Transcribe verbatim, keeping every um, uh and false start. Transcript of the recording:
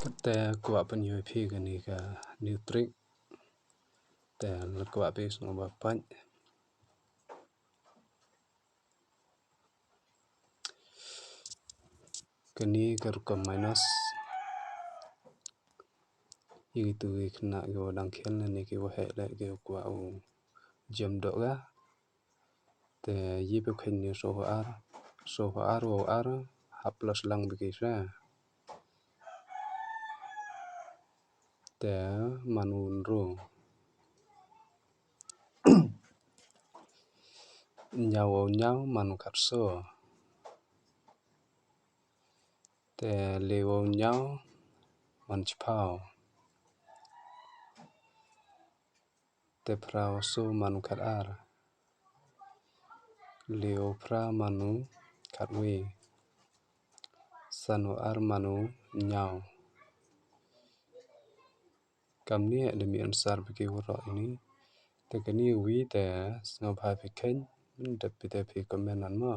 Kata kwah pynïoh phi kane ka new trick. Te lada kwah phi sngewbha peit. Kane ka rukom minus. Ïa kitu ki khynnah kiwa dang khel ne kiwa heh leh kiwa kwah u jem doh ka. Te ïa phi kheiñ ne shuh ar, shuh ar wa ar, hap plus lang biki sha. Te man u ynru. Ñiaw wa ñiaw man u khatsaw. Te le wa ñiaw man chiphaw. Te phra wa saw man u khat ar. Le wa phra man u khat wi. San wa ar man u ñiaw. Kamni da mi answer biki waroh ini. Te kani wi te sngewbha phi kheiñ, dep phi te phi comment an mo.